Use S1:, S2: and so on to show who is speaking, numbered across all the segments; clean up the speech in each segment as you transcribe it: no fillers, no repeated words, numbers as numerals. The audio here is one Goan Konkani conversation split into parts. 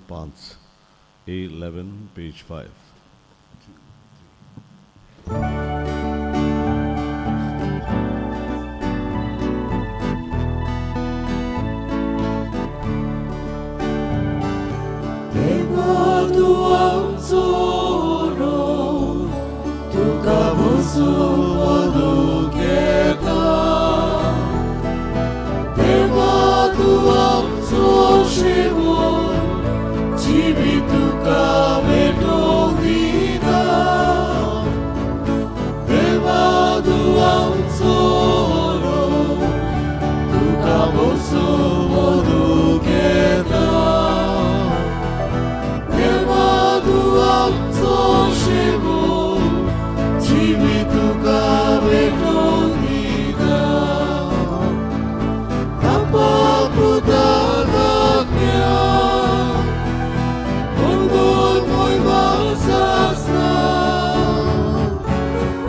S1: पांच, A 11 page 5.
S2: देवा तूं आमचो रोग, तुका बसूंक वदूंक येता. देवा तूं आमचो शेवट, जिवीत तुका भेटोवंक दिता. देवा तूं आमचो रोग, तुका बसूंक वदूंक येता. देवा तूं आमचो शेवट, जिवीत तुका भेटोवंक दिता. बापा पुताक आत्म्या, मंगल मोयमा सासना.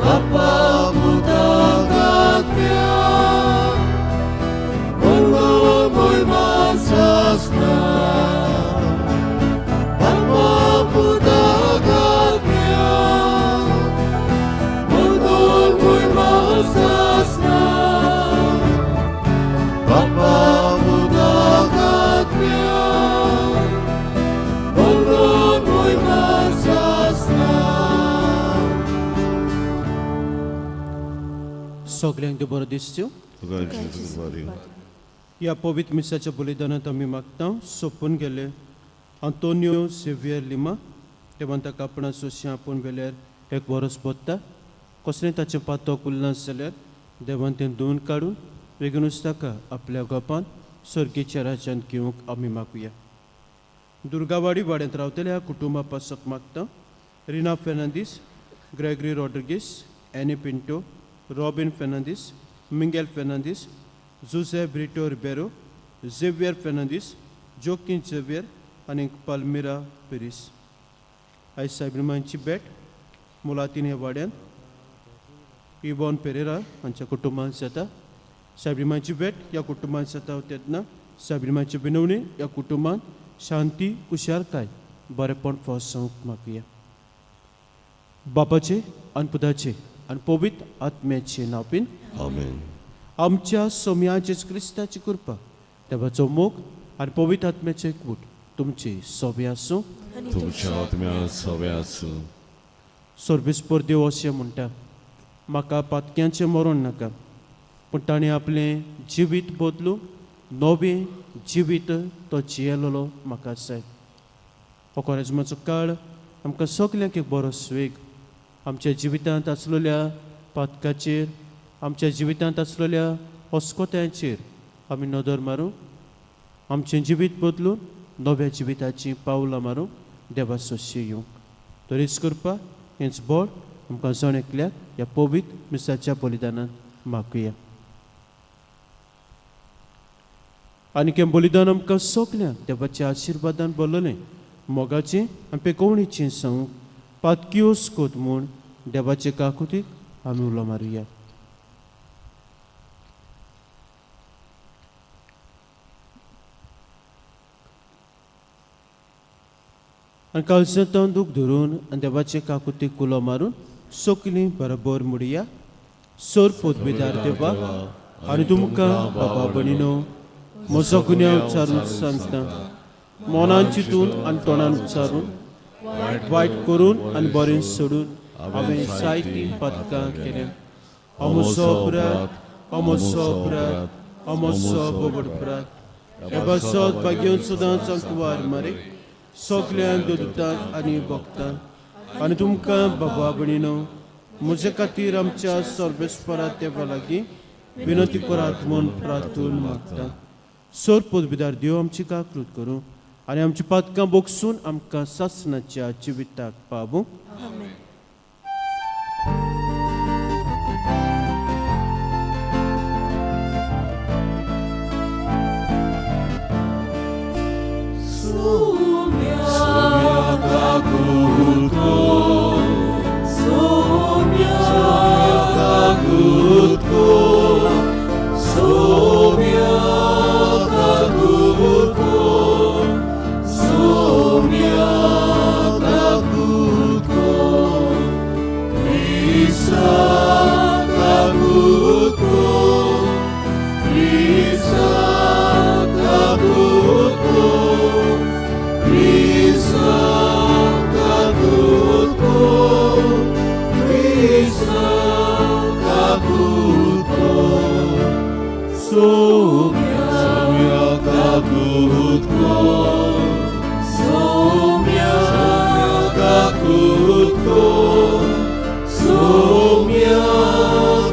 S2: बापा पुताक आत्म्या, मंगल मोयमा सासना. बापा पुताक आत्म्या, मंगल मोयमा सासना. बापा पुताक आत्म्या, मंगल मोयमा सासना.
S3: सगल्यांक देव बरो दिसच्यो.
S1: तुका जेजू बरी.
S3: ह्या पवित्र मिसाच्या बलिदानांत आमी मागता सोंपून गेले आंतोनियो सेवियर लिमा, देवान ताका आपणा सोशी आपोवन वेल्यार एक वरस बोत्ता. कसलें ताचें पातक उरलां जाल्यार देवान तें धुवन काडून बेगीनूच ताका आपल्या गोपान सर्गीच्या राज्यांत घेवंक आमी मागुया. दुर्गावाडी वाड्यांत रावतल्या कुटुंबा पासत मागता रिना फेर्नांदीस, ग्रेगरी रॉड्रिगीस, एनी पिंटो, रॉबीन फेर्नांदीस, मिंगेल फेर्नांदीस, जुझे ब्रिटो रिबेरो, झेवियर फेर्नांदीस, जोकीन झेवियर आनी पालमिरा पेरीस. आयज सायबिमांची भेट मुलातीन ह्या वाड्यांत इबॉन पेरेरा हांच्या कुटुंबांत जाता. सायबिमाची भेट ह्या कुटुंबांत जाता तेन्ना सायबिमाची विनवणी ह्या कुटुंबांत शांती, कुशारकाय, बरेपण फोसोवंक मागया. बापाचे आनी पुताचे आनी पवित्र आत्म्याचे नांवान.
S1: आमेन.
S3: आमच्या सोम्या जेजू क्रिस्ताची कृपा, देवाचो मोग आनी पवित्र आत्म्याचे एकवट तुमची सोबे आसूं.
S4: आनी
S1: तुमच्या आत्म्या सवे आसूं.
S3: सर्वेस्पर देव अशें म्हणटा, म्हाका पातक्यांचें मरण नाका, पूण ताणें आपलें जिवीत बदलून नवें जिवीत तो जियेलेलो म्हाका जाय. हो कोरेज्माचो काळ आमकां सगल्यांक एक बरो स्वेग आमच्या जिवितांत आसलेल्या पातकाचेर, आमच्या जिवितांत आसलेल्या अस्कोत्यांचेर आमी नदर मारूं, आमचें जिवीत बदलून नव्या जिविताचीं पावलां मारूंक देवा सोशी येवंक तरीच करपा हेंच बळ आमकां जण एकल्याक ह्या पवित्र मिसाच्या बलिदानांत मागुया. आनी हें बलिदान आमकां सगल्यांक देवाच्या आशिर्वादान भरलेलें मोगाचें आनी पेकोवणीचें सांगूंक पातकियोस कोत म्हूण देवाचे काकुतीक आमी उलो मारुया. आनी काळजांत दूख धरून आनी देवाचे काकुतीक उलो मारून सगलीं बरोबर मुडया. सोर पदवीदार देवा, आनी तुमकां बाबा भयणीनो म्हजो गुन्यांव उच्चारून सांगता. मनान चिंतून आनी तोंडान उच्चारून, वायट करून आनी बरें सोडून हांवें जायतीं पातकां केल्या. हो म्हजो अपराध, हो म्हजो अपराध, हो म्हजो बोबड अपराध. हे पासत भाग्योन सदांच अंकवार मारे, सगल्यांक दुदतांक आनी भोगतांक आनी तुमकां बाबा भयणीनो म्हजे खातीर आमच्या सर्वेस्परा देवा लागीं विनंती करात म्हूण प्रार्थून मागता. सोर पदवीदार देव आमची काकृत करूं आनी आमची पातकां बोगसून आमकां सासणाच्या जिविताक पावूं.
S4: आमेन.
S2: Soumya kakutko, Soumya kakutko, Soumya kakutko, Soumya. Saumya
S1: Saumya काकूत कोर
S2: सोम्या
S1: काकूत कोर सोम्या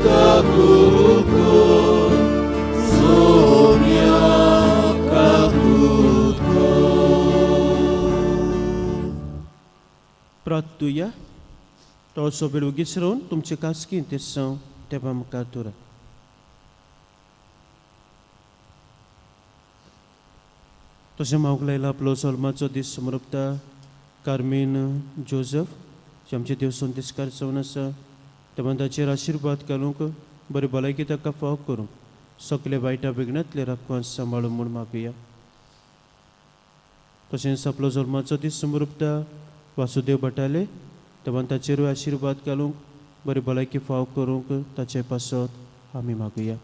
S1: काकूत कोर सोम्या काकूत
S3: प्रार्थुया. तो सोबेल उगीच रावन तुमचे खासगी इंतेसांव देवा मुखार दवरात. तशें मावूंक लायला आपलो जल्माचो दीस समर्पता कार्मीन जोजफ जे आमचे देव संदेशकार जावन आसा तेन्ना ताचेर आशिर्वाद घालूंक बरी भलायकी ताका फाव करूंक सगळे वायटा विघ्नांतले राखून सांबाळूं म्हूण मागुया. तशेंच आपलो जल्माचो दीस समर्पता वासुदेव भटाले तेन्ना ताचेरूय आशिर्वाद घालूंक बरी भलायकी फाव करूंक ताचे पासत आमी मागुया.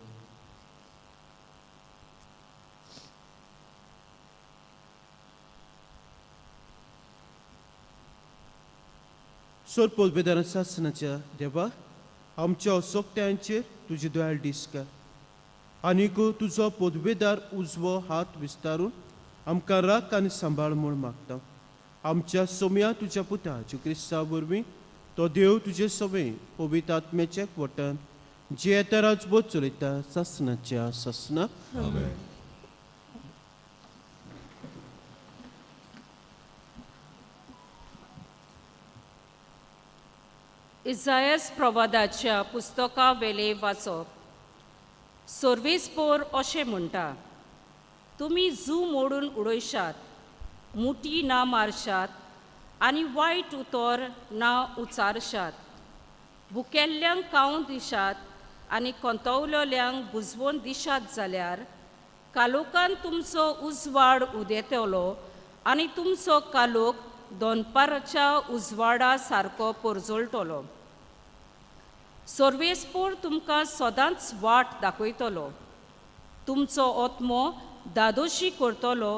S3: सोर पोलबेदार सासनाच्या देवा आमच्या असोक्त्यांचेर तुजी दयाळ दीस कर आनीक तुजो पदवेदार उजवो हात विस्तारून आमकां राख आनी सांबाळ म्हूण मागता. आमच्या सोम्या तुज्या पुता जेजू क्रिस्ता वरवीं तो देव तुजे सवे पवित्र आत्म्याच्या वटान जे येता राजबोध चलयता सासनाच्या सासना.
S1: आमेन.
S4: इजायस प्रवादाच्या पुस्तका वेले वाचप. सर्वेस्पोर अशें म्हणटा, तुमी जू मोडून उडयशात, मुठी ना मारशात आनी वायट उतर ना उचारशात, भुकेल्ल्यांक कावून दिशात आनी कोंतवलोल्यांक बुजवोन दिशात जाल्यार कालोकान तुमचो उजवाड उदेतलो आनी तुमचो कालोक दनपाराच्या उजवाडा सारको परजळटलो. सर्वेस्पोर तुमकां सदांच वाट दाखयतलो, तुमचो आत्मो दादोशी करतलो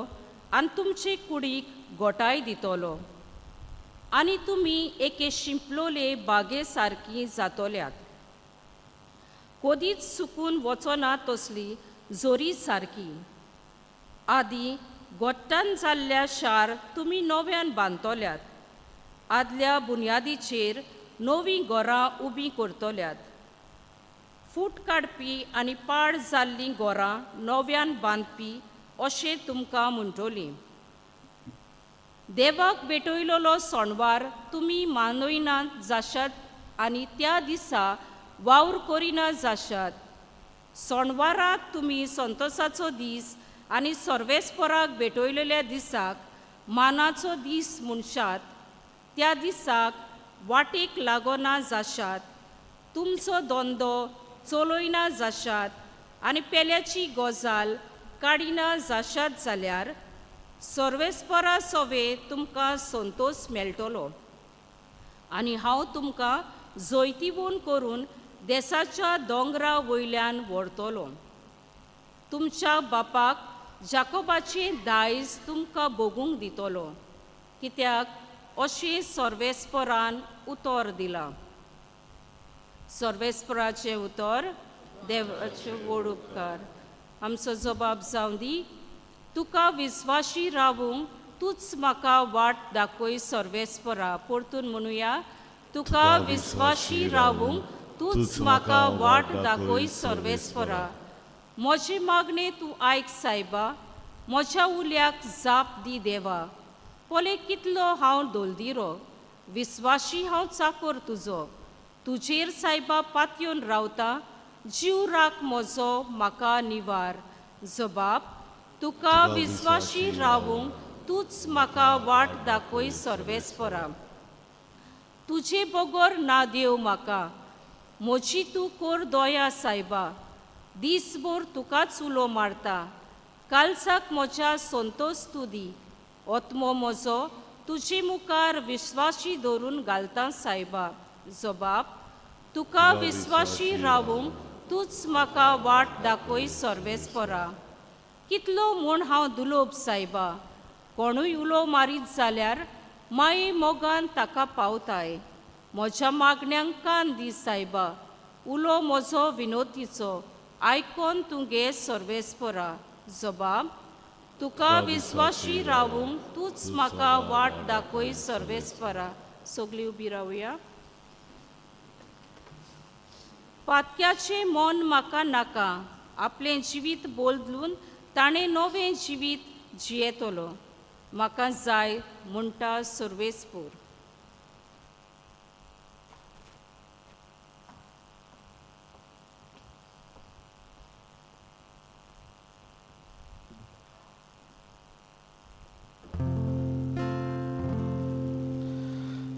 S4: आनी तुमचे कुडीक गोटाय दितलो आनी तुमी एके शिंपलोले बागे सारकी जातल्यात, कदीच सुकून वचना तसली जोरी सारकी. आदीं गोट्टान जाल्ल्या शार तुमी नव्यान बांदतल्यात, आदल्या बुन्यादीचेर नवीं घरां उबीं करतल्यात. फूट काडपी आनी पाड जाल्लीं घरां नव्यान बांदपी अशें तुमकां म्हणटलीं. देवाक भेटयलोलो सणवार तुमी मानयनात जाशात आनी त्या दिसा वावर करिना जाशात. सणवाराक तुमी संतोसाचो दीस आनी सर्वेस्पराक भेटयलेल्या दिसाक मानाचो दीस म्हणशात. त्या दिसाक वाटेक लागना जाशात, तुमचो धंदो चलयना जाशात आनी पेल्याची गजाल काडिना जाशात जाल्यार सर्वेस्परा सवे तुमकां संतोस मेळटलो आनी हांव तुमकां जैतिवून करून देसाच्या दोंगरा वयल्यान व्हरतलो. तुमच्या बापाक जाकोबाचें दायज तुमकां भोगूंक दितलो, कित्याक अशें सर्वेस्परान उतर दिलां. सर्वेस्पराचें उतर. देवाचें व्हड उपकार. आमचो जबाब जावं दी. तुका विस्वाशी रावूंक तूंच म्हाका वाट दाखय सर्वेस्परा. परतून म्हणुया, तुका विस्वाशी रावूंक तूंच म्हाका वाट दाखय सर्वेस्परा. म्हजी मागणें तूं आयक सायबा, म्हज्या उल्याक जाप दी देवा. पळय कितलो हांव दोलदिरो, विस्वाशी हांव चाकोर तुजो. तुजेर सायबा पातयेवन रावता, जीव राख म्हजो म्हाका निवार. जबाब, तुका विस्वाशी रावूंक तूंच म्हाका वाट दाखय सर्वेस्परा. तुजे बगर ना देव म्हाका, म्हजी तूं कोर दया सायबा. दीसभर तुकाच उलो मारता, कालसाक म्हज्या संतोस तूं दी. आत्मो म्हजो तुजे मुखार विस्वाशी दवरून घालता सायबा. जबाब, तुका विस्वाशी रावूंक तूंच म्हाका वाट दाखय सर्वेस्परा. कितलो म्हूण हांव दुलोब सायबा, कोणूय उलो मारीत जाल्यार माये मोगान ताका पावताय. म्हज्या मागण्यांक कान दी सायबा, उलो म्हजो विनोदीचो आयकोन तुगे सर्वेस्परा. जबाब तुका विस्वाशी रावूंक तूंच म्हाका वाट दाखय सर्वेस्परा. सगळीं उबी रावया. पातक्याचें मन म्हाका नाका, आपलें जिवीत बदलून ताणें नवें जिवीत जियेतलो म्हाका जाय म्हणटा सर्वेस्पूर.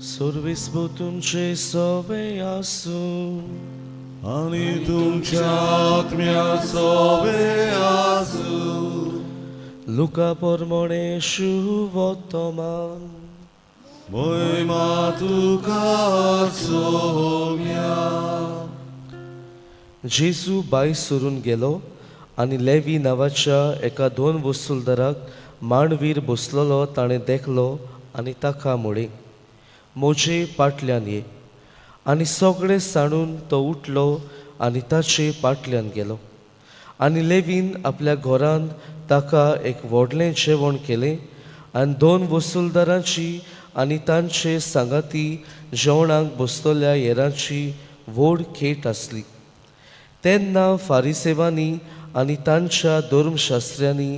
S5: सर्वेस्पर तुमचे सवे आसूं.
S1: आनी तुमच्या आत्म्या सोवे आसूं.
S5: लुका परमणे शुभोत्तमान.
S1: मोहिमा तुका सोम्या.
S5: जेजू बाय सरून गेलो आनी लेवी नांवाच्या एका दोन वसुलदाराक मांडवीर बसलेलो ताणें देखलो आनी ताका म्हळें, म्हजे पाटल्यान ये. आनी सगळें सांडून तो उठलो आनी ताचे पाटल्यान गेलो. आनी लेवीन आपल्या घरांत ताका एक व्हडलें जेवण केलें आनी दोन वसुलदारांची आनी तांचे सांगाती जेवणाक बसतल्या हेरांची व्हड खेट आसली. तेन्ना फारिसेवांनी आनी तांच्या धर्मशास्त्र्यांनी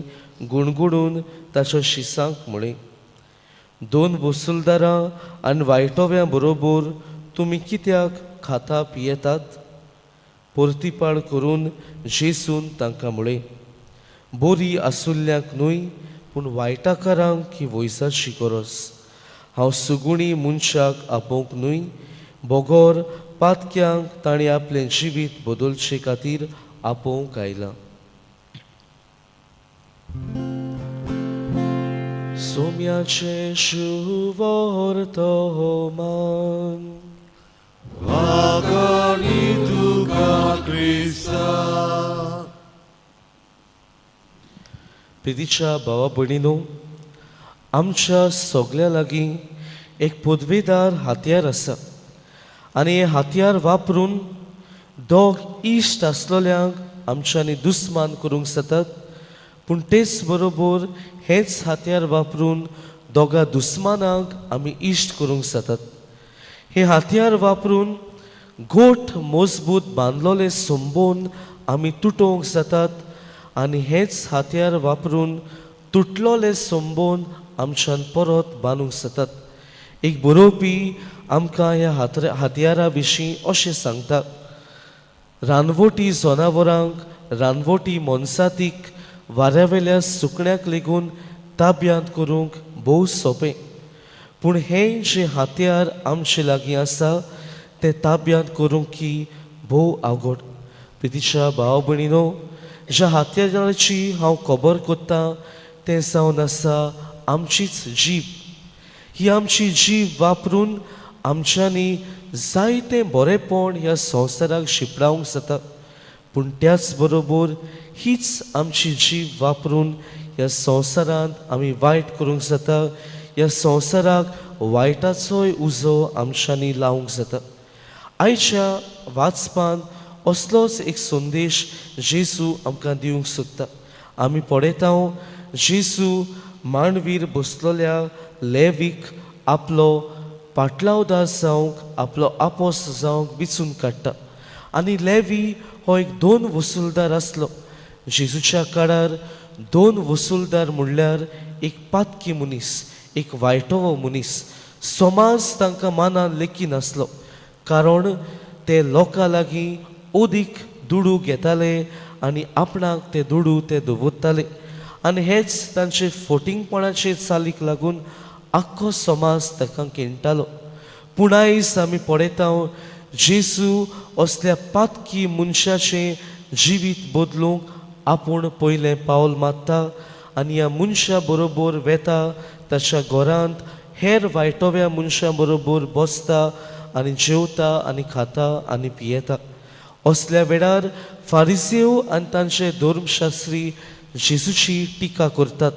S5: गुणगुणून ताच्या शिसांक म्हळें, दोन वसुलदारां आनी वायटोव्यां बरोबर तुमी कित्याक खाता पियेतात? परतीपाळ करून जेसून तांकां म्हळें, बोरी आसुल्ल्यांक न्हय पूण वायटाकारांक ही वयसाची गरज. हांव सुगुणी मनशाक आपोवंक न्हय, बगर पातक्यांक तांणी आपलें जिवीत बदलचे खातीर आपोवंक आयलां. सोम्याचें शुवर्तमान.
S1: वाखाणी तुका क्रिस्ता.
S5: प्रितीच्या भावा भयणीनो, आमच्या सगल्या लागीं एक पदवेदार हातयार आसा आनी हें हातयार वापरून दोग इश्ट आसलेल्यांक आमच्यांनी दुस्मान करूंक जातात, पूण तेच बरोबर हेच हातयार वापरून दोगा दुस्मानांक आमी इश्ट करूंक जातात. हे हातयार वापरून गोठ मजबूत बांदलोले संबोन आमी तुटोवंक जातात आनी हेच हातयार वापरून तुटलोले संबोन आमच्यान परत बांदूंक जातात. एक बरोवपी आमकां ह्या हातयारा विशीं अशें सांगता, रानवटी जनावरांक, रानवटी मनसातीक, वाऱ्यावेल्या सुकण्याक लेगून ताब्यांत करूंक भोव सोंपें, पूण हें जें हातयार आमचे लागीं आसा तें ताब्यांत करूंक की भोव आवघड. प्रितीच्या भाव भयणीनो, ज्या हातयाराची हांव खबर कोत्तां तें जावन आसा आमचीच जीब. ही आमची जीब वापरून आमच्यांनी जायतें बरेंपण ह्या संवसाराक शिंपडावंक जाता, पूण त्याच बरोबर हीच आमची जीब वापरून ह्या संवसारांत आमी वायट करूंक जाता, ह्या संवसाराक वायटाचोय उजो आमच्यांनी लावंक जाता. आयच्या वाचपान असलोच एक संदेश जेजू आमकां दिवंक सोदता. आमी पळयता जेजू मांडवीर बसलेल्या लेवीक आपलो पाटलावदार जावंक, आपलो आपोस जावंक विचून काडटा. आनी लेवी हो एक दोन वसुलदार आसलो. जेजूच्या काळार दोन वसुलदार म्हणल्यार एक पातकी मनीस, एक वायटोवो मनीस. समाज तांकां मानान लेखी नासलो, कारण ते लोकां लागीं अदीक दुडू घेताले आनी आपणाक ते दुडू ते दवरताले आनी हेच तांचे फोटिंगपणाचे चालीक लागून आख्खो समाज ताका खेळटालो. पूण आयज आमी पळयता जेजू असल्या पातकी मनशाचें जिवीत बदलूंक आपूण पयलें पावल मारता आनी ह्या मनशा बरोबर वेता, ताच्या घरांत हेर वायटोव्या मनशां बरोबर बसता आनी जेवता आनी खाता आनी पियेता. असल्या वेळार फारिसेव आनी तांचे धर्मशास्त्री जेजूची टिका करतात.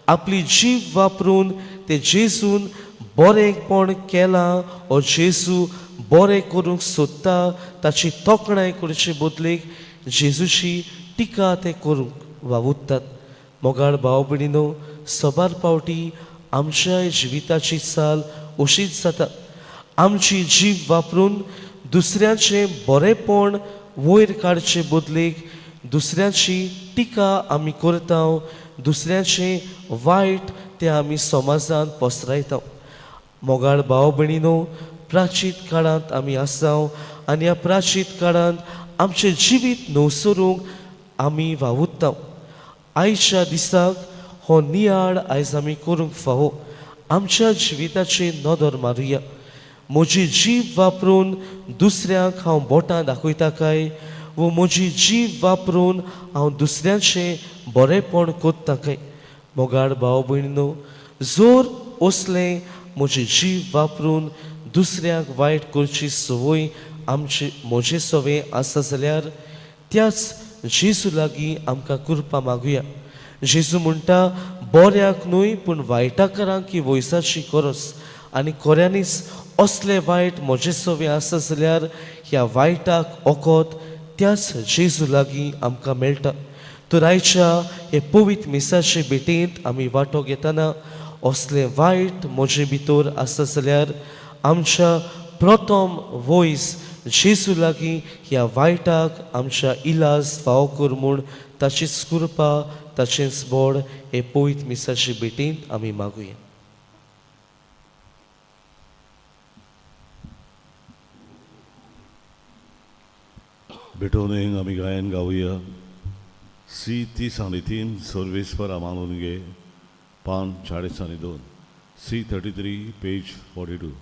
S5: आपली जीव वापरून ते जेजून बरेंपण केलां ओ जेजू बरें करूंक सोदता ताची तोखणाय करचे बदलेक जेजूची टिका ते करूंक वावुरतात. मोगाळ भाव भयणीनो, सबार पावटी आमच्या जिविताची चाल अशीच जाता. आमची जीव वापरून दुसऱ्याचें बरेंपण वयर काडचे बदलेक दुसऱ्याची टिका आमी करता, दुसऱ्याचें वायट तें आमी समाजांत पसरायता. मोगाळ भाव भयणीनो, प्राचीत काळांत आमी आसा आनी ह्या प्राचीत काळांत आमचें जिवीत नवसरूंक आमी वावुरता. आयच्या दिसाक हो नियाळ आयज आमी करूंक फावो. आमच्या जिविताचेर नदर मारुया. म्हजी जीव वापरून दुसऱ्यांक हांव बोटां दाखयता काय वो म्हजी जीव वापरून हांव दुसऱ्यांचें बरेंपण करता काय? मोगाळ भाव भयणीनो, जर असलें म्हजी जीव वापरून दुसऱ्यांक वायट करची संवय आमची म्हजे संवय आसा जाल्यार त्याच जेजू लागीं आमकां कृपा मागुया. जेजू म्हणटा, बऱ्याक न्हय पूण वायटाकारांक ही वयसाची गरज आनी खऱ्यांनीच असलें वायट म्हजे संवय आसा जाल्यार ह्या वायटाक वखद त्याच जेजू लागीं आमकां मेळटा. तर आयच्या हे पवित्र मिसाचे भेटेंत आमी वांटो घेतना असलें वायट म्हजे भितर आसा जाल्यार आमच्या प्रथम वयस जेजू लागीं ह्या वायटाक आमच्या इलाज फावो कर म्हूण ताचीच कृपा, ताचेंच बोड हे पवित्र मिसाचे भेटेंत आमी मागुया.
S1: भेटोवन आमी गायन गावया. सी 30 3 सर्वेस्पर मानून घे, पान 42, सी 33, पेज 42.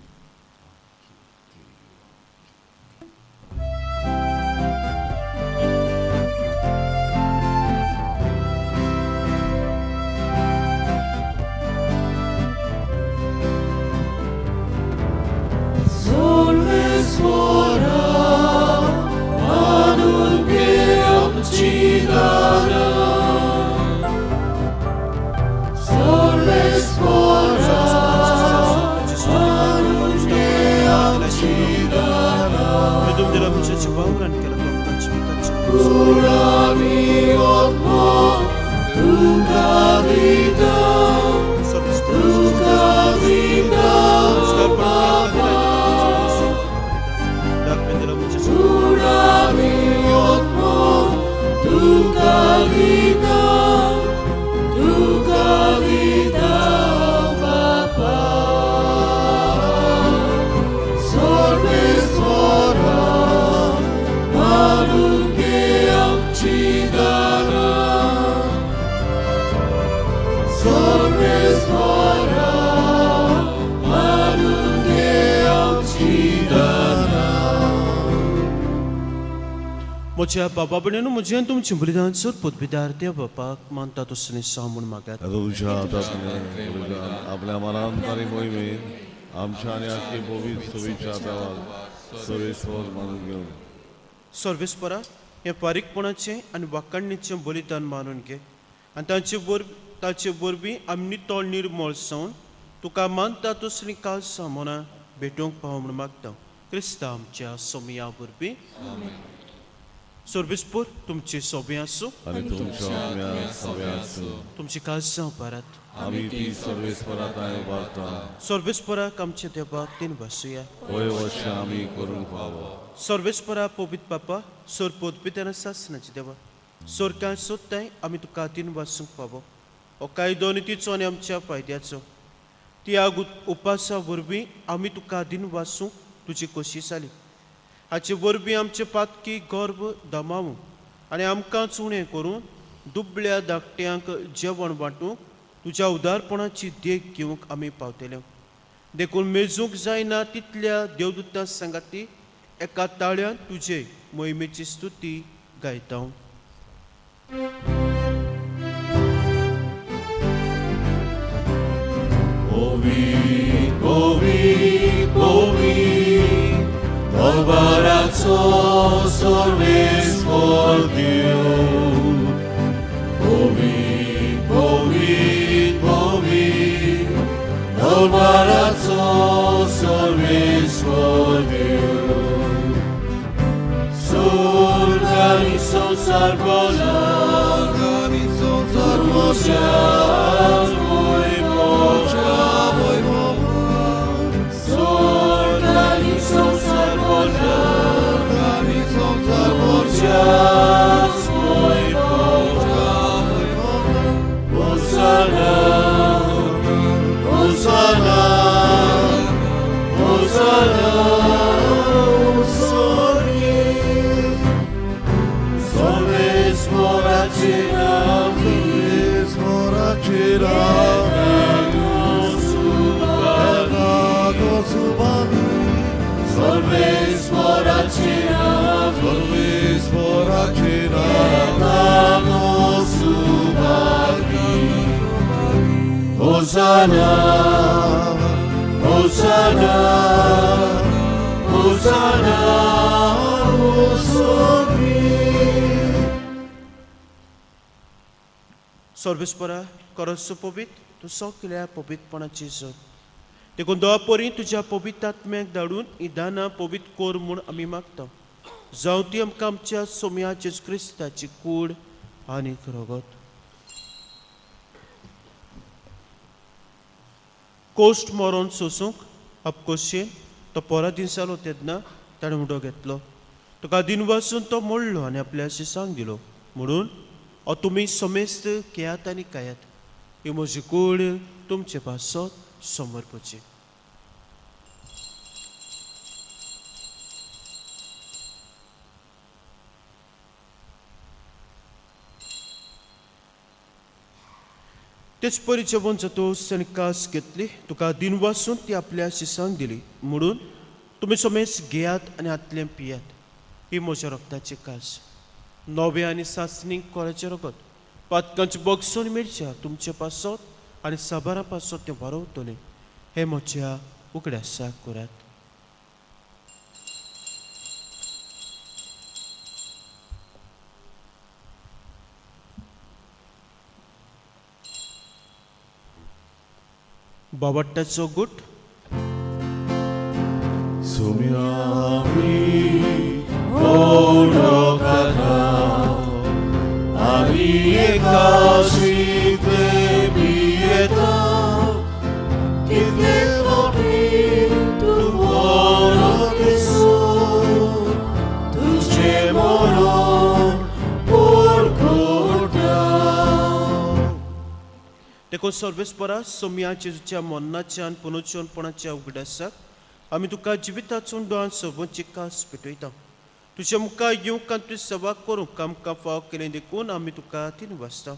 S3: म्हज्या बाबा भयणीनो, म्हजें आनी तुमचें बलिदान सर पदवीदार देव बापाक मानता तसलें साव म्हूण मागात.
S1: आतां तुमच्या हातांतलें बलिदान आपल्या मनान आनी मोहिमेन आमच्या आनी आख्खे पवित्र सोबीच्या देवाक सर्वेस्पर मानून घेवन.
S3: सर्वेस्परा, हें फारीकपणाचें आनी वाखाणणेचें बलिदान मानून घे आनी ताचे वरवीं आमी नितळ निर्मळ जावन तुका मानता तसलीं कालसां मनां भेटोवंक पाव म्हूण मागता, क्रिस्ता आमच्या सोमया वरवीं. सर्वेस्पर तुमचे सोबें आसूं.
S1: आनी तुमच्या आत्म्या सोबे आसूं.
S3: तुमची कालसां उबारात.
S1: आमी ती सर्वेस्परा तांय उबारता.
S3: सर्वेस्पराक आमच्या देवाक तीन बसुया.
S1: होय, वर्षां आमी करूंक फावो.
S3: सर्वेस्परा, पवित्र बापा, सोर पोदपित्यान सासनाची देवा, सोरकां सोदताय आमी तुका तीन वासूंक पावो. हो कायदो नितीचो आनी आमच्या फायद्याचो. त्याग उपासा वरवीं आमी तुका दिन वासूंक तुजी कोशिश जाली. हाचे वरवीं आमचे पातकी गर्व दमावूंक आनी आमकां चुणें करून दुबळ्या धाकट्यांक जेवण वांटूंक तुज्या उदारपणाची देख घेवंक आमी पावतले. देखून मेजूंक जायना तितल्या देवदूता सांगाती एका ताळ्यान तुजे मोहिमेची स्तुती गायता.
S2: पवित्र, पवित्र, दरबाराचो सर्वेस्पर देव. पवित्र, पवित्र, पवित्र, दरबाराचो सर्वेस्पर देव. स्वर्ग आनी संवसार. Hosanna, Hosanna, Hosanna, O
S3: सर्वेस्परा करस पवित तूं सगल्या पवितपणाची जत देखून दोवा तुज्या पवित्र आत्म्याक धाडून ही दानां पवित्र कर म्हूण आमी मागता. जावं ती आमकां आमच्या सोम्या जेजू क्रिस्ताची कूड आनी रगत. कोश्ट मरोन सोसूंक अपकोशेन तो पोरा दीस जालो तेन्ना ताणें उडो घेतलो. तुका दिन वासून तो मोडलो आनी आपल्या शिसांक दिलो. म्हणून ओ तुमी समेस्त घेयात आनी खायात. ही म्हजी कूड तुमचे पासत समर्पची. तेच परी जेवण जातोच ताणें कास घेतली. तुका दिन वासून ती आपल्या शिसांक दिली. म्हणून तुमी समेस्त घेयात आनी हातलें पियात. ही म्हज्या रक्ताची कास. नवें आनी सासणी कोराचें रगत. पातकांची बगसून मिरच्या तुमचे पासत आनी साबारा पासत तें वारवतलें. हें म्हज्या उगडासाक करात. बावट्टाचो गुट.
S1: सुम्यामी
S2: आमी एकाशींतले पियेता कितले फावटी तूं बरो दिसो तुजें मरण पोरकोटा.
S3: देखून सर्वेस्परा सोम्या जेजूच्या मरणाच्या आनी पुनर्जीवनपणाच्या उगडासाक आमी तुका जिविताचो उंडो आनी कास पेटयता. तुज्या मुखार येवंक आनी तुजी सेवा करूंक आमकां फाव केलें देखून आमी तुका तीन वाचता.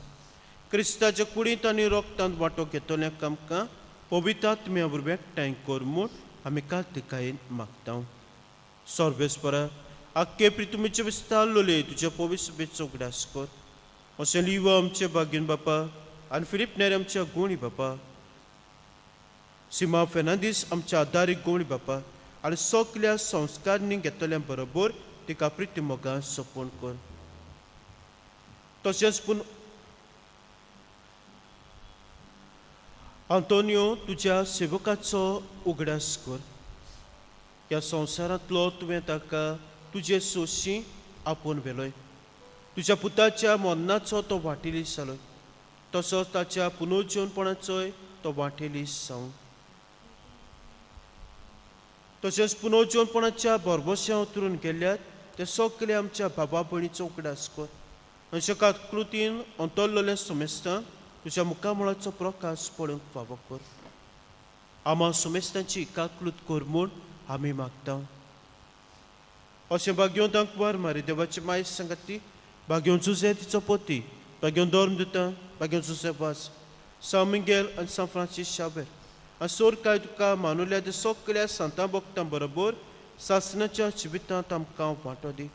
S3: क्रिस्ताच्या कुडींत आनी रोगतांत वांटो घेतल्यांक आमकां पवित्र आत्म्या वरवीं एकठांय कर म्हूण आमी कार्तिकायेन मागता. सर्वेस्परा आख्खे प्रितुमीचे विस्तारलोले तुज्या पवित्र सभेचो उगडास कर. अशें लिव आमचे भाग्यन बापा आनी फिलीप नेर आमच्या गुणी बापा, सीमा फेर्नांदीस आमच्या आदारीक गुणी बापा आनी सगल्या संस्कारणी घेतल्या बरोबर तिका प्रिती मोगान सोंपून कर. तशेंच पूण आंतोनियो तुज्या सेवकाचो उगडास कर. ह्या संवसारांतलो तुवें ताका तुजे सोशी आपोवन व्हेलोय. तुज्या पुताच्या मरणाचो तो वांटेली जालो तसोच ताच्या पुनर्जीवनपणाचोय तो वांटेली जावं. तशेंच पुनर्जीवनपणाच्या भरभोश्या उतरून गेल्यात ते सगळे आमच्या बाबा भयणीचो उगडास कर. मनशाक कृतीन अंतरलेलें समेस्तां तुज्या मुखामळाचो प्रकाश पळोवंक फावो कर. आमा समेस्तांची एकाकृत कर म्हूण आमी मागता. अशें भाग्यवंतांक वर मारी देवाची माय सांगाती भाग्यवंत जुझे तिचो पती भाग्यवंत धर्म दिता भाग्यवंत जुझे वास सान मिगेल आनी सान फ्रांसीस शावेर आनी सोर काय तुका मानुल्या ते सगल्या सांतां भक्तां बरोबर सासणाच्या जिवितांत आमकां वांटो दी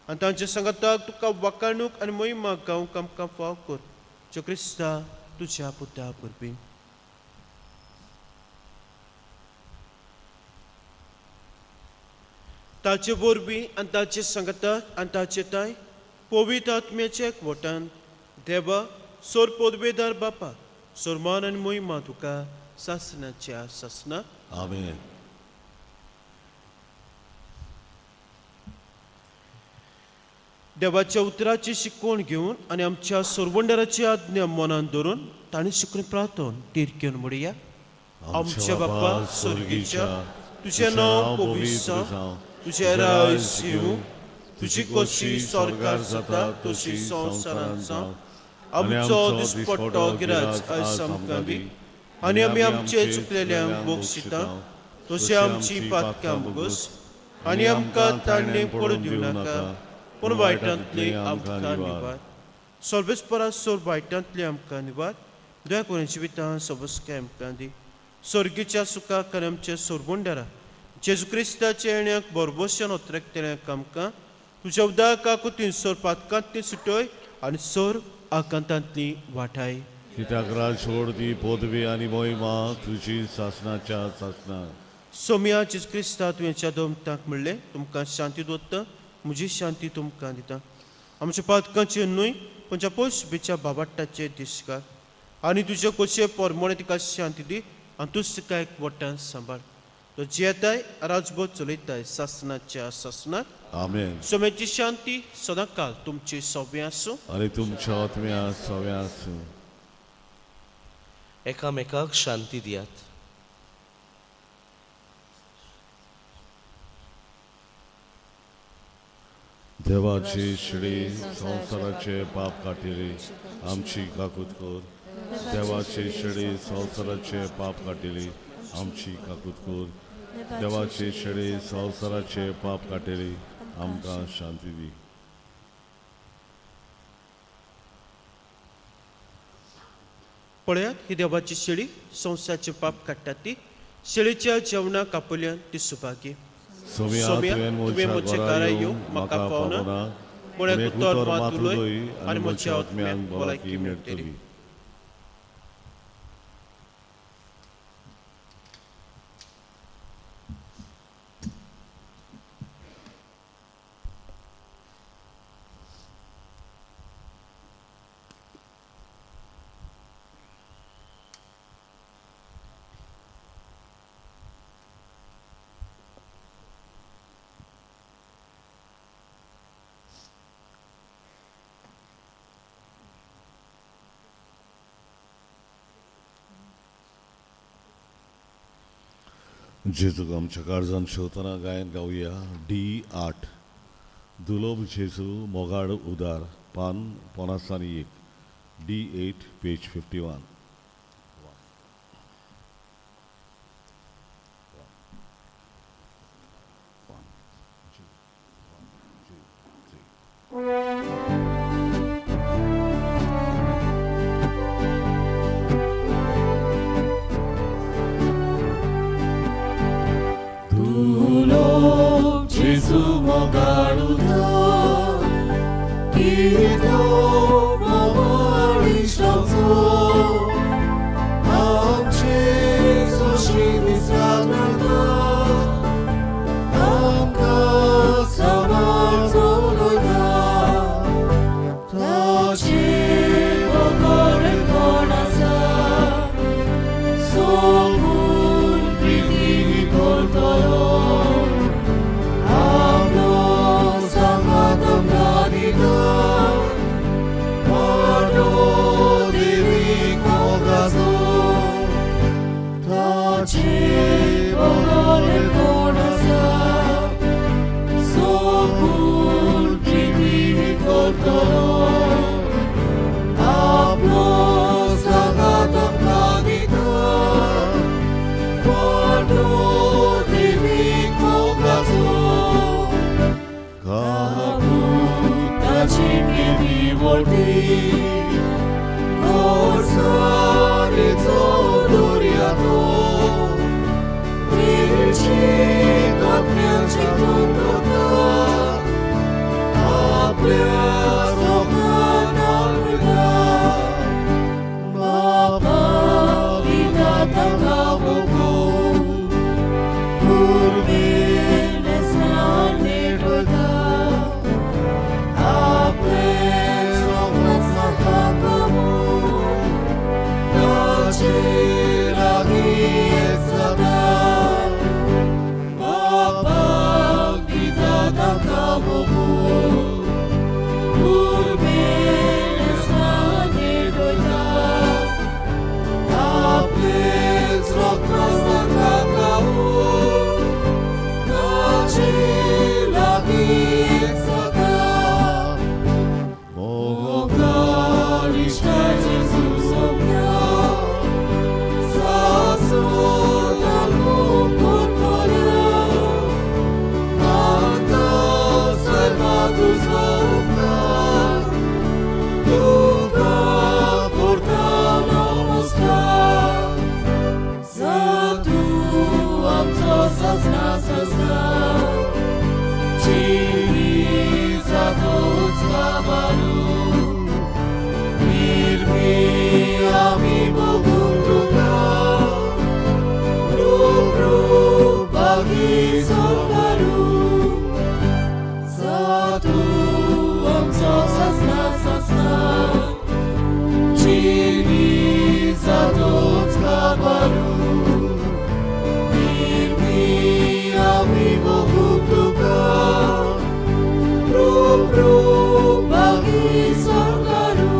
S3: आनी तांच्या सांगाताक तुका वाकाणूक आनी मोहिमा गावंक आमकां फाव कर. जो क्रिस्ता तुज्या पुता वरवीं. ताचे वरवीं आनी ताचे सांगाताक आनी ताचे ताय पवित्र आत्म्याच्या एकवटान देवा सोर पदवेदार बापा सोरमान आनी मोहिमा तुका सासणाच्या सासना.
S1: आमेन.
S3: देवाच्या उतराची शिकवण घेवन आनी आमच्या सोरवंडराची आज्ञा मनान धरून ताणें शिकून प्रार्थन तिरकेवन म्हणया. आमच्या बाप्पा स्वर्गीच्या तुजें नांव पवित्र जावं, तुजें राज येवं, तुजी कशी स्वर्गार जाता तशी संवसारांत जावं. आमचो दिसपट्टो गिराज आयज आमकां दी आनी आमी आमचे चुकलेल्यांक बक्षिता तशें आमची पातकां बोगस आनी आमकां ताणें पडूं दिवं नाका पूण वायटांतली आमकां निवार. सर्वेस्परा सोर वायटांतली आमकां निवार. दया करून जिवितां सबस्काय आमकां दी. स्वर्गीच्या सुखाक आनी आमच्या सोरबुंडारा जेजू क्रिस्ताच्या येण्याक बरबोशान ओतरेकतल्यांक आमकां तुज्या उदकाकुतीन सोर पातकांतली सुटय आनी सोर आकांतांतली वाठाय.
S1: कित्याक राजवड ती पदवी आनी मोहिमा तुजी सासणाच्या सासणाक.
S3: सोम्या जेजू क्रिस्ता, तुवें दोमतांक म्हणलें, तुमकां शांती दवरता, म्हजी शांती तुमकां दिता. आमच्या पातकांचे न्हय पूण पोश बिच्या बाबाट्टाचे दिसकार आनी तुजे कोशे पोरमोणे तिका शांती दी आनी तूंच तिका एक वट्टान सांबाळ. तो जियेताय, राजबोध चलयताय सासणाच्या सासणाक.
S1: आमेन.
S3: सोम्याची शांती सदांकाल तुमची सव्या आसूं.
S1: आनी तुमच्या आत्म्या सव्या आसूं.
S5: एकामेकाक शांती दियात.
S1: देवाची शिडी संवसाराचे पाप काटिली, आमची काकूत कर. देवाची शिडी संवसाराचे पाप काटिली, आमची काकूत कर. देवाची शिडी संवसाराचे पाप काटिली, आमकां शांती दी.
S3: पळयात ही देवाची शेळी, संवसाराचे पाप काडटा ती. शेळीच्या जेवणाक कापल्यान ती सुभागी.
S1: सोम्या,
S3: सोम्या,
S1: तुवें
S3: तुवें
S1: म्हज्या घरा येवंक म्हाका फावना, पूण एक उतर मात उलय आनी म्हज्या आत्म्याक भलायकी मेळटली. जेजूक आमच्या काळजान शेवतना गायन गावया D 8, दुलोब जेजू मोगाड उदार, पान 51, D 8, page 51.
S2: तुलो जेजू मोगाळुदा, कितो मोगाळ इश्टाचो, आमचे सोशी दिसरात मेळटा, आमकां सांबाळ चलयता. ताचे बगर कोण आसा, सोबून प्रिती करतलो, आपलो सांगात आमकां दिता, वाटो देवीक मोगाचो. ताचे बगर कोण आसा, सोबून प्रिती करतलो, आपलो सांगात आमकां दिता, वाटो देवीक मोगाचो. ताची प्रिती व्हडली, कोळसारेचो दर्या तो, विरची आत्म्याची तंत्रता, आपल्या सोबतान आपल्या बापा दिता तांकां मोगो, उर्बेन स्नान भेटयता, आपलें सोबत सदां ताचे लागीं एक सदां, बापाक दिता तांकां मोगो, उर्बेन स्नान भेटयता, आपलें सोबत सदां ताचे लागीं एक सदां. मोगाळ इश्टा जेजू सोम्या, सासणाक करतल्या, आमकां सैमा तुजो उपकार, तुका करता नमस्कार. जावं तूं आमचो सासणा सासणाक, जिवी जातोच काबारू, निर्मी. आमी मोगूंक तुका रूप रूप बागी सरकारू जा तूं आमचो सासना सासना चिनी जातोच काबारू निर्मी आमी मोगूंक तुका रूप रूप बागी सरकारू.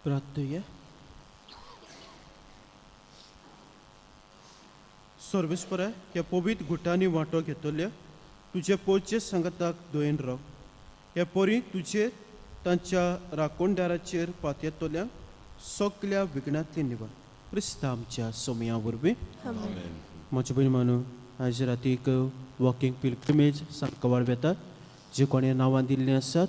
S3: प्रार्थुया. सर्वेस्परा ह्या पवित्र गुटांनी वांटो घेतल्या तुजे पोचे सांगाताक दोयन राव. ह्या परी तुजेर तांच्या राखणदाराचेर पातयेतल्या सगल्या विघ्नांतली निवळ क्रिस्ता आमच्या सोमया वरवीं. म्हजे भयण मानू, आयज रातीक वॉकिंग पिलग्रिमेज सांकवाळ वेतात. जे कोणें नांवां दिल्लीं आसात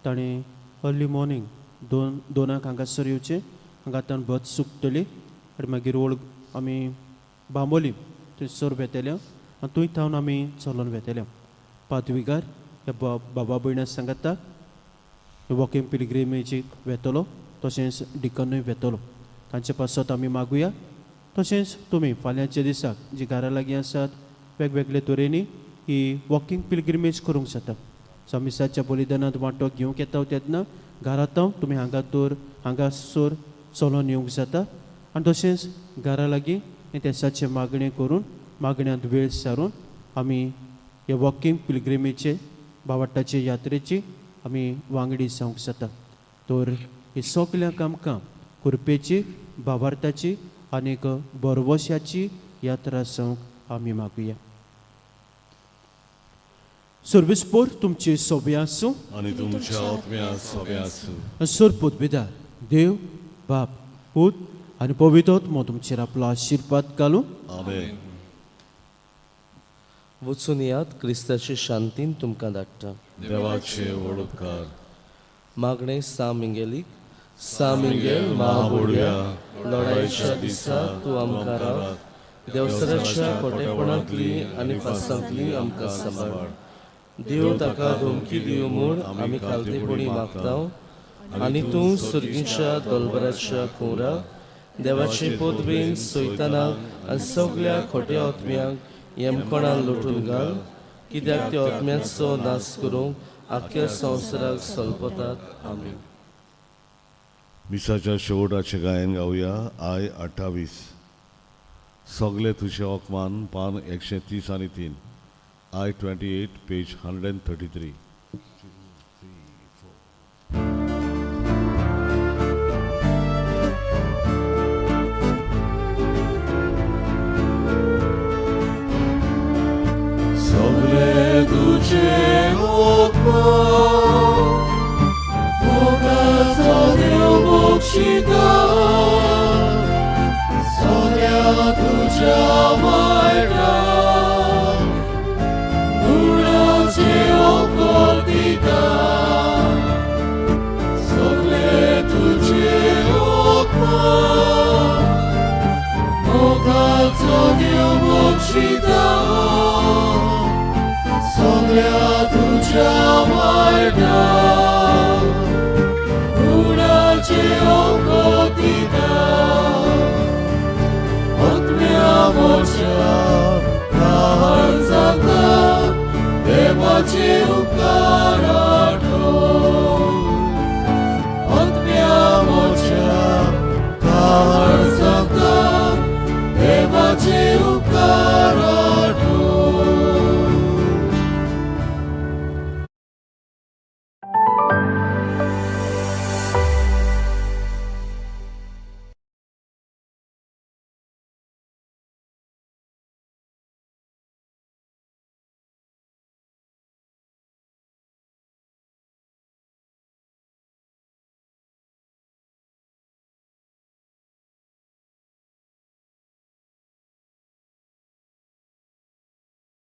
S3: ताणें अर्ली मॉर्निंग 2:00 हांगासर येवचें. हांगांतल्यान बस सुकतली आनी मागीर ओल्ड आमी बांबोली थंयसर वेतले आनी थंय थावन आमी चलोन वेतले. पादविगार ह्या बाबा भयणा सांगाता वॉकिंग पिलग्रिमेजीक वेतलो, तशेंच डिकनूय वेतलो. तांचे पासत आमी मागुया. तशेंच तुमी फाल्यांच्या दिसाक जी घरा लागीं आसात वेगवेगळे तरेनी ही वॉकिंग पिलग्रिमेज करूंक जाता. मिसाच्या बलिदानांत वांटो घेवंक येता तेन्ना घरांत तुमी हांगासर चलोन येवंक जाता. आनी तशेंच घरा लागीं हें देसाचें मागणें करून मागण्यांत वेळ सारून आमी हे वॉकिंग पिलग्रिमेचे बावट्टाचे यात्रेची आमी वांगडी जावंक जाता. तर ही सगल्यांक आमकां कृपेची, भावार्थाची आनीक बरवश्याची यात्रा जावंक आमी मागुया. सर्वेस्पोर तुमचे सोबे आसूं
S1: आनी तुमच्या आत्म्या सोबे आसूं.
S3: सर पदवीदार देव बाप पूत आनी पवित्र आत्मो तुमचेर आपलो आशिर्वाद घालूं.
S1: आमेन.
S5: वचून यात, क्रिस्ताचे शांतीन तुमकां धाडटा.
S1: देवाचे व्हड उपकार.
S5: मागणें सा मिंगेलीक. सा मिंगेल महाबोडव्या, लढायेच्या दिसा तूं आमकां राख. देवसराच्या खोटेपणांतली आनी फासांतली आमकां सांबाळ. देव ताका धमकी दिवं म्हूण आमी खालतेपणी मागता आनी तूं सर्गीच्या दोलबराच्या कुंवराक देवाचे पदवेन सैतानाक आनी सगल्या खोट्या आत्म्यांक येमकोणान लोटून घाल, कित्याक त्या आत्म्याचो नाश करूंक आख्ख्या संवसाराक सल्पतात. आमी
S1: मिसाच्या शेवटाचें गायन गावया. I 28 सगळे तुजे अपमान, पान 133, I 28 page 133.
S2: सगळे तुझे उपकार मोगाचो देव बक्षिता सगळ्या तुझ्या वायटा. देवाचे उपकार.